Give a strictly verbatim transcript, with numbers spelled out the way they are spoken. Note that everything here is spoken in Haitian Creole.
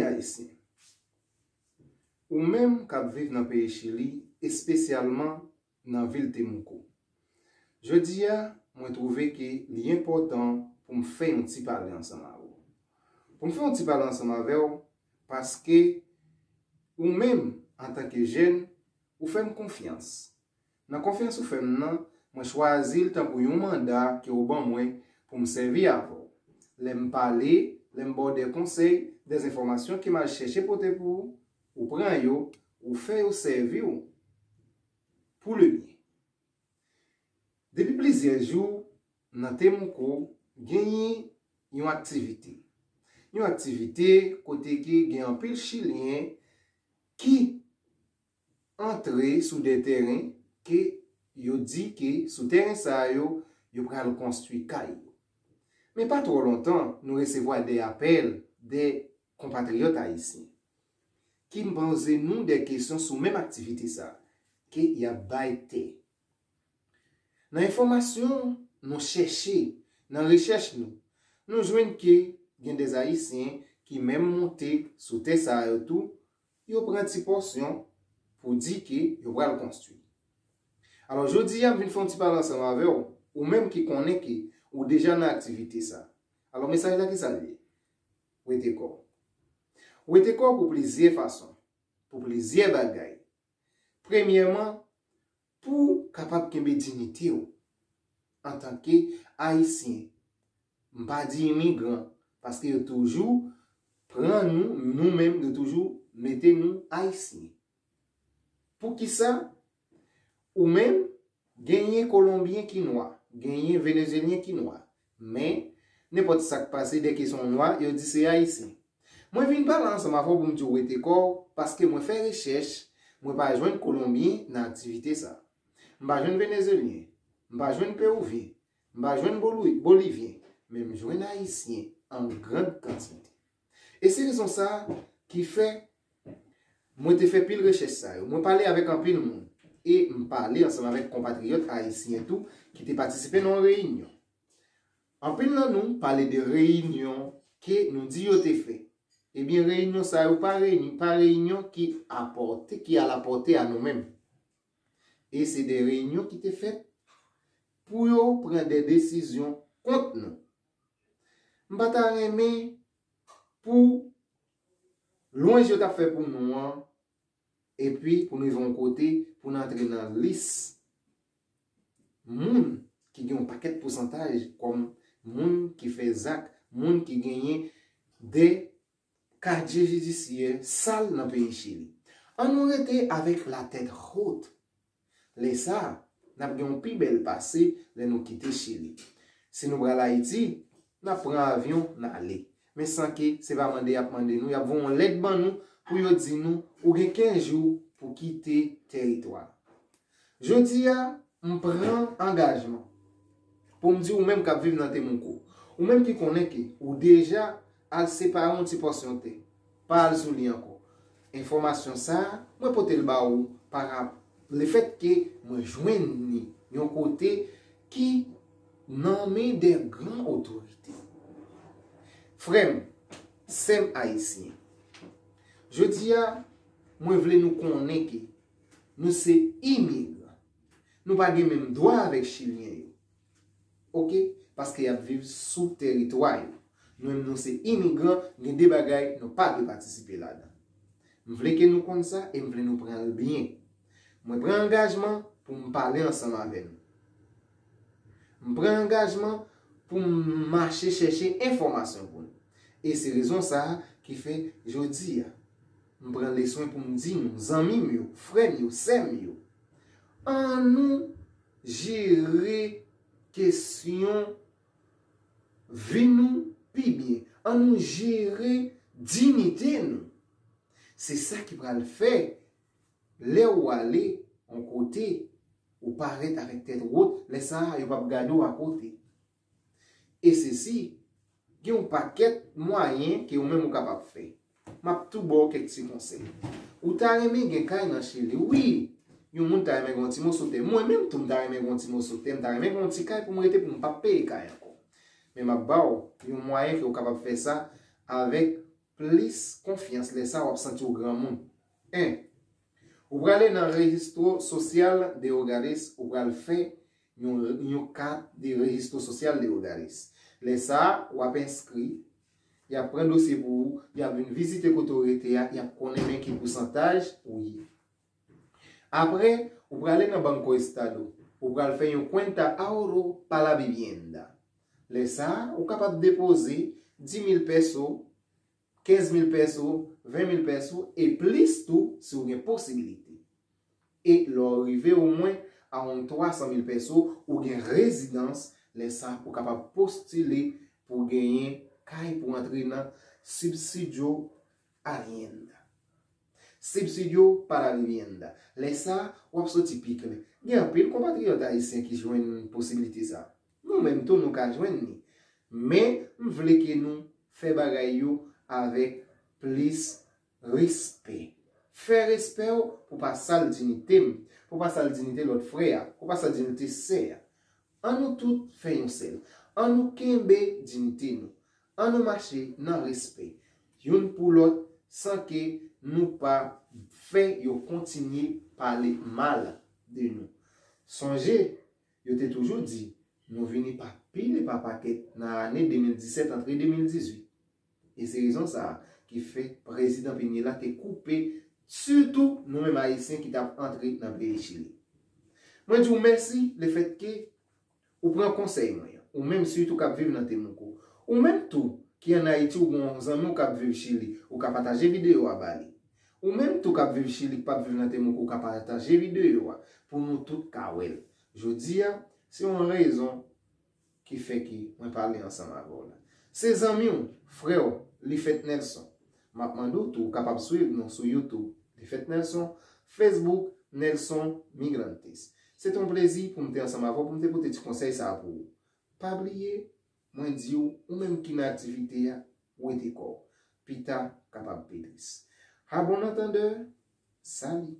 Ayisyen, ou menm k ap viv nan peyi Chili, espesyalman nan vil Temuco. Jodi a, mwen twouve ke li enpòtan pou m fè yon ti pale ansanm avè w. Pou m fè yon ti pale ansanm avè w, paske ou menm, antanke jèn, ou fè m konfyans. Nan konfyans ou fè m nan, mwen chwazi l tankou yon manda ke w ban mwen pou m sèvi avè w. Lè m pale, lè m ba w de konsèy, de enfòmasyon ke m al chèche pote pou ou, ou pran yo, ou fè yo sèvi w pou le byen. Depi plizyè jou, nan Temuco, genyen yon aktivite. Yon aktivite kote ke gen anpil Chilyen ki antre sou de tèren ke yo di ke sou tèren sa yo, yo pral konstwi kay yo. Men pa twò lontan, nou resevwa de apèl de konpatriyòt ayisyen ki poze nou de kesyon sou menm aktivite sa, ke y ap bay tè. Nan enfòmasyon nou chèche, nan rechèch nou, nou jwenn ke gen de Ayisyen ki menm monte sou tè sa yo tou, yo pran ti pòsyon pou di ke yo pral konstwi. Alò, jodi a, m vin fè yon ti pale ansanm avè w, ou menm ki konnen ke ou deja nan aktivite sa. Alò, mesaj la, ki sa l ye? Wete kò w. Wete kò w pou plizyè fason, pou plizyè bagay. Premyèman, pou w kapab kenbe diyite w antanke Ayisyen. M pa di imigran, paske yo toujou pran nou, nou menm, yo toujou mete nou Ayisyen. Poukisa? Ou menm, genyen Kolonbyen ki nwa, genyen Venezyelyen ki nwa. Men, nenpòt sa k pase, dèke se yon nwa, yo di se Ayisyen. Mwen vin pale ansanm avè w pou m di w wete kò w, paske mwen fè rechèch, mwen pa jwenn Kolonbyen nan aktivite sa. M pa jwenn Venezyelyen, m pa jwenn Pewouvyen, m pa jwenn Boli-, Bolivyen, men m jwenn Ayisyen an grand kantite. E se rezon sa a ki fè mwen te fè pil rechèch sa yo. Mwen pale avèk anpil moun. E m pale ansanm avèk konpatriyòt ayisyen tou ki te patisipe nan yon reyinyon. Anpil nan nou pale de reyinyon ke nou di yo te fè. Ebyen, reyinyon sa yo pa reyinyon, pa reyinyon ki apòte, ki alapòte a nou menm. E se de reyinyon ki te fèt pou yo pran de desizyon kont nou. M pa ta renmen pou lwanj yo t ap fè pou nou an, epi pou nou rive yon kote, pou nou antre nan lis moun ki gen yon pakèt pousantaj kòm moun ki fè zak, moun ki genyen de kadye jidisyè sal nan peyi Chili. Ann nou rete avèk latèt wot. Lè sa a, n ap gen yon pi bèl pase lè nou kite Chili. Si nou pral Ayiti, n ap pran avyon, n ale. Men san ke se pa mande y ap mande nou, y ap voye yon lèt ban nou pou yo di nou, ou gen kenz jou pou kite tèritwa. Jodi a, m pran angajman pou m di ou menm k ap viv nan Temuco, ou menm ki konnen ke ou deja al separe yon ti pòsyon tè, pa al sou li ankò. Enfòmasyon sa a, mwen pote l ba ou pa rap-, lefètke mwen jwenn li yon kote ki nan men de gran otorite. Frè m, sè m ayisyen, jodi a, mwen vle nou konnen ke nou se imigran. Nou pa gen menm dwa avèk Chilyen yo. Oke? Paske y ap viv sou tèritwa yo. Nou menm nou se imigran, gen de bagay nou pa dwe patisipe ladan. M vle ke nou konn sa e m vle nou pran l byen. Mwen pran angajman pou m pale ansanm avè nou. M pran angajman pou m mache chèche enfòmasyon pou nou. E se rezon sa a ki fè jodi a, m pran leswen pou m di nou, zanmi m yo, frè m yo, sè m yo, ann nou jere kesyon vi nou pi byen. Ann nou jere diyite nou. Se sa ki pral fè, lè ou ale yon kote, ou parèt avèk tèt wot, lè sa a, yo p ap gade w akote. E sesi, gen yon pakèt mwayen ke ou menm ou kapab fè. M ap tou ba w kèk ti konsèy. Ou ta renmen gen kay nan Chili? Wi! Yon moun ta renmen gen yon ti moso tè. Mwen menm tou, m ta renmen gen yon ti moso tè. M ta renmen gen yon ti kay pou m rete, pou m p ap peye kay ankò. Men m ap ba w yon mwayen ke w kapab fè sa avèk plis konfyans. Lè sa a, w ap santi w granmoun. En, ou prale nan Registro Social de Hogares, ou pral fè yon, yon kat de Registro Social de Hogares. Lè sa a, w ap enskri, y ap pran dosye pou ou, y ap vin vizite kote w rete a, y ap konnen men ki pousantaj ou ye. Apre, ou prale nan Banco Estado, ou pral fè yon cuenta ahorro para vivienda. Lè sa a, ou kapab depoze dis mil peso, kenz mil peso, ven mil peso e plis tou si w gen posibilite. E lè w rive omwen a yon twa san mil peso, ou gen rezidans, lè sa a ou kapab postile pou genyen kay pou antre nan Subsidio Arrienda. Subsidio para Vivienda. Lè sa a, w ap soti pi klè. Gen anpil konpatriyòt ayisyen ki jwenn posiblite sa a. Nou menm tou, nou ka jwenn li. Men, m vle ke nou fè bagay yo avèk plis respè. Fè respè w pou pa sal diyite m, pou pa sal diyite lòt frè a, pou pa sal diyite sè a. An nou tout fè yon sèl. An nou kenbe diyite nou. An nou mache nan respè youn pou lòt san ke nou pa fè yo kontinye pale mal de nou. Sonje, yo te toujou di, nou vini pa pil e pa pakèt nan ane de mil disèt antre de mil dizuit. E se rezon sa a ki fè prezidan Peñuela te koupe sitou nou menm Ayisyen ki t ap antre nan peyi Chili. Mwen di w mèsi lefètke ou pran konsèy mwen an. Ou menm sitou k ap viv nan Temuco. Ou menm tou ki ann Ayiti, ou gen yon zanmi w k ap viv Chili, ou ka pataje videyo a ba li. Ou menm tou k ap viv Chili, k p ap viv nan Temuco, ou ka pataje videyo a pou nou tout ka wè l. Jodi a, se yon rezon ki fè ke mwen pale ansanm avè w la. Se zanmi w, frè w, Lifèt Nelson. M ap mande w tou, ou kapab swiv nou sou YouTube, Lifèt Nelson, Facebook, Nelson Migrantes. Se te yon plezi pou m te ansanm avè w, pou m te pote ti konsèy sa a pou ou. Pa bliye, mwen di w, ou menm ki nan aktivite a, wete kò w. Pita kapab pi tris. A bon antandè, sali.